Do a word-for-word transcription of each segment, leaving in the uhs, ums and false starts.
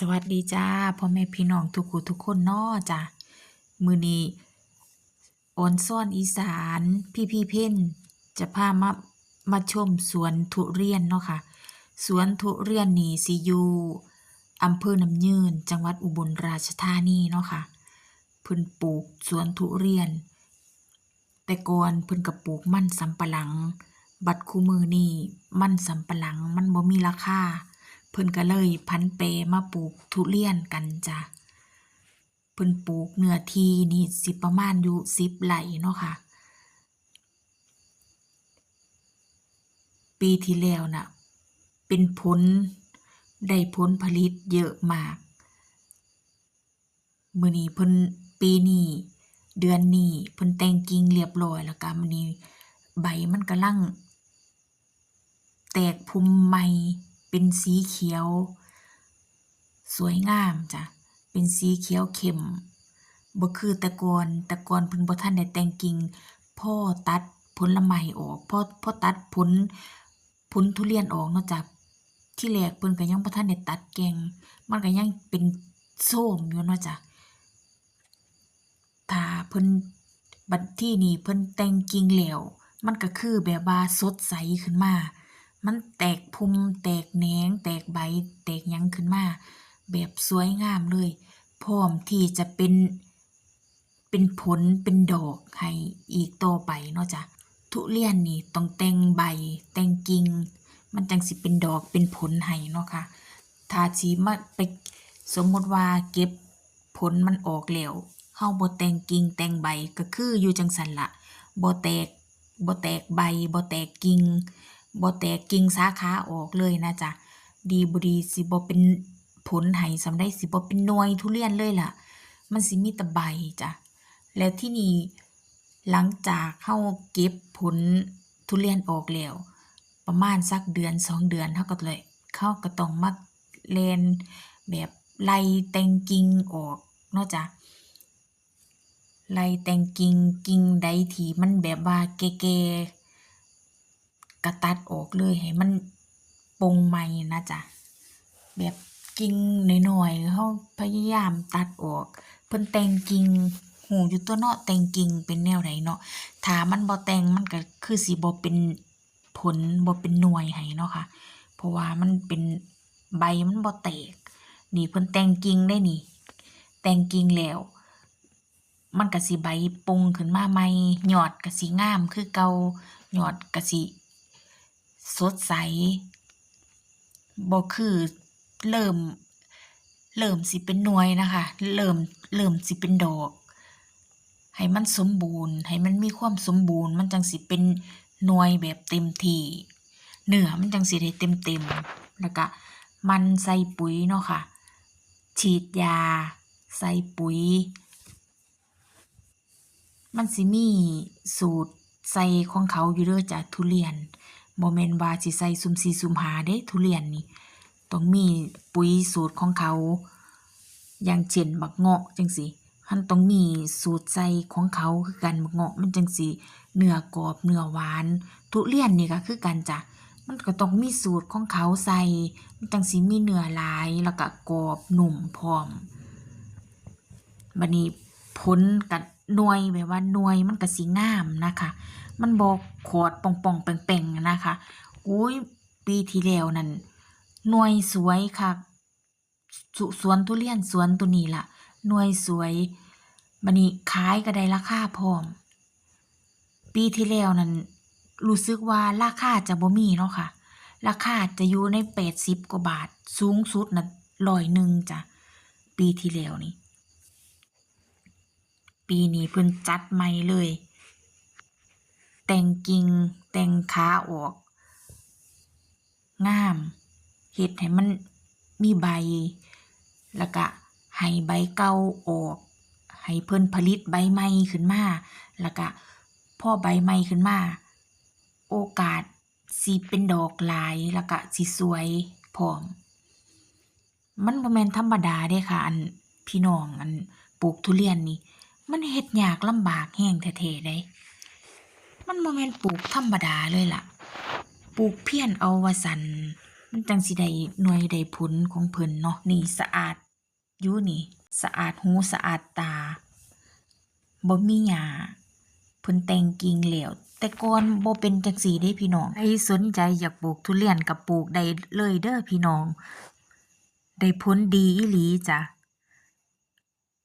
สวัสดีจ้า พ่อแม่พี่น้องทุกผู้ทุกคนเนาะจ้ะ มื้อนี้ออนซอนอีสาน พีพี เพน จะพามา มาชมสวนทุเรียนเนาะค่ะ สวนทุเรียนนี่สิอยู่อำเภอน้ำยืน จังหวัดอุบลราชธานีเนาะค่ะ เพิ่นปลูกสวนทุเรียน แต่ก่อนเพิ่นก็ปลูกมันสำปะหลัง บัดคุมื้อนี้มันสำปะหลังมันบ่มีราคา เพิ่นก็เลยผันแปรมาปลูกทุเรียนกันจ้ะ เพิ่นปลูกเนื้อที่นี่สิประมาณอยู่สิบไร่เนาะค่ะ ปีที่แล้วน่ะ เป็นผล ได้ผลผลิตเยอะมาก มื้อนี้เพิ่น ปีนี้ เดือนนี้ เพิ่นแต่งกิ่งเรียบร้อยแล้วก็มื้อนี้ ใบมันกำลัง แตกพุ่มใหม่ เป็นสีเขียว สวยงามจ้ะ เป็นสีเขียวเข้ม บ่คือแต่ก่อน แต่ก่อนเพิ่นบ่ทันได้แต่งกิ่ง พอตัดผลไม้ออก พอ พอตัดผล ผลทุเรียนออกเนาะจ้ะ ทีแรกเพิ่นก็ยังบ่ทันได้ตัดแก่น มันก็ยังเป็นโซมอยู่เนาะจ้ะ ถ้าเพิ่น บัดทีนี้เพิ่นแต่งกิ่งแล้ว มันก็คือแบบว่าสดใสขึ้นมา มันแตกพุ่ม แตกแหนง แตกใบ แตกหยังขึ้นมา แบบสวยงามเลย พร้อมที่จะเป็น เป็นผล เป็นดอกให้อีกต่อไปเนาะจ้ะ ทุเรียนนี่ต้องแต่งใบ แต่งกิ่ง มันจั่งสิเป็นดอก เป็นผลให้เนาะค่ะ ถ้าสิมาไป สมมุติว่าเก็บผลมันออกแล้ว เฮาบ่แต่งกิ่งแต่งใบ ก็คืออยู่จั่งซั้นล่ะ บ่แตก บ่แตกใบ บ่แตกกิ่ง บ่แตกกิ่งสาขาออกเลยนะจ๊ะ ดีบ่ดีสิบ่เป็นผลให้ส่ำใด สิบ่เป็นหน่วยทุเรียนเลยล่ะ มันสิมีแต่ใบจ้ะ แล้วทีนี้หลังจากเฮาเก็บผลทุเรียนออกแล้ว ประมาณสักเดือนสองเดือน เฮาก็เลย เฮาก็ต้องมาแล่นแบบไล่แต่งกิ่งออกเนาะจ๊ะ ไล่แต่งกิ่ง กิ่งใดที่มันแบบว่าแก่ๆ ก็ตัดออกเลย ให้มันปลงใหม่นะจ๊ะ แบบกิ่งน้อยๆ เฮาพยายามตัดออก เพิ่นแต่งกิ่ง ฮู้อยู่ตั่วเนาะ แต่งกิ่งเป็นแนวใดเนาะ ถ้ามันบ่แต่ง มันก็คือสิบ่เป็นผล บ่เป็นหน่วยให้เนาะค่ะ เพราะว่ามันเป็น ใบมันบ่แตก นี่เพิ่นแต่งกิ่งเด้นี่ แต่งกิ่งแล้ว มันก็สิใบปลงขึ้นมาใหม่ ยอดก็สิงามคือเก่า ยอดก็สิสดใส บ่คือเริ่ม เริ่มสิเป็นหน่วยนะคะ เริ่ม เริ่มสิเป็นดอก ให้มันสมบูรณ์ ให้มันมีความสมบูรณ์ มันจั่งสิเป็นหน่วยแบบเต็มที่ เนื้อมันจั่งสิได้เต็มๆ แล้วก็หมั่นใส่ปุ๋ยเนาะค่ะ ฉีดยา ใส่ปุ๋ย มันสิมีสูตรใส่ของเขาอยู่เด้อจ้ะ ทุเรียน บ่แม่นว่าสิใส่ซุ่มสี่ซุ่มห้าเด้ ทุเรียนนี่ ต้องมีปุ๋ยสูตรของเขา อย่างเช่น บักเงาะจั่งซี้ มันต้องมีสูตรใส่ของเขาคือกัน บักเงาะมันจั่งสิเนื้อกรอบ เนื้อหวาน ทุเรียนนี่ก็คือกันจ้ะ มันก็ต้องมีสูตรของเขาใส่ มันจั่งสิมีเนื้อหลาย แล้วก็กรอบนุ่มพร้อม บัดนี้ผลกับหน่วย แบบว่าหน่วยมันก็สิงามนะคะ มันบ่ขอดป่องๆ แป่งๆ นะคะ โอ้ย ปีที่แล้วนั่น หน่วยสวยคัก สุ สวนทุเรียนสวนตัวนี้ล่ะ หน่วยสวย บัดนี้ขายก็ได้ราคาพร้อม ปีที่แล้วนั่น รู้สึกว่าราคาจะบ่มีเนาะค่ะ ราคาจะอยู่ในแปดสิบกว่าบาท สูงสุดน่ะร้อยหนึ่งจ้ะ ปีที่แล้วนี่ ปีนี้เพิ่นจัดใหม่เลย แต่งกิ่ง แต่งขาออก งาม เฮ็ดให้มันมีใบ แล้วก็ให้ใบเก่าออก ให้เพิ่นผลิตใบใหม่ขึ้นมา แล้วก็พอใบใหม่ขึ้นมา โอกาสสิเป็นดอกหลาย แล้วก็สิสวยพร้อม มันบ่แม่นธรรมดาเด้ค่ะ อัน พี่น้อง อัน ปลูกทุเรียนนี่ มันเฮ็ดยากลำบากแฮงแท้ๆ เด้ มันบ่แม่นปลูกธรรมดาเลยล่ะ ปลูกเพียนเอาว่าซั้น มันจั่งสิได้หน่วยได้ผลของเพิ่นเนาะ นี่สะอาดอยู่นี่ สะอาดหูสะอาดตา บ่มีหญ้า เพิ่นแต่งกิ่งแล้ว แต่ก่อนบ่เป็นจั่งซี้เด้พี่น้อง ใครสนใจอยากปลูกทุเรียนก็ปลูกได้เลยเด้อพี่น้อง ได้ผลดีอีหลีจ้ะ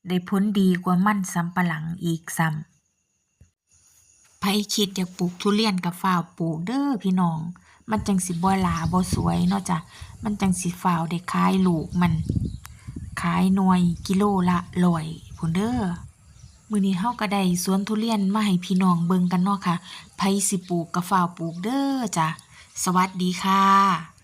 ได้ผลดีกว่ามันสำปะหลังอีกซ้ำ ไผคิดอยากปลูกทุเรียนก็ฟ้าวปลูกเด้อพี่น้อง มันจั่งสิบ่หล้าบ่สวยเนาะจ้ะ มันจั่งสิฟ้าวได้ขายลูกมัน ขายหน่วยกิโลละร้อยพู้นเด้อ มื้อนี้เฮาก็ได้สวนทุเรียนมาให้พี่น้องเบิ่งกันเนาะค่ะ ไผสิปลูกก็ฟ้าวปลูกเด้อจ้ะ สวัสดีค่ะ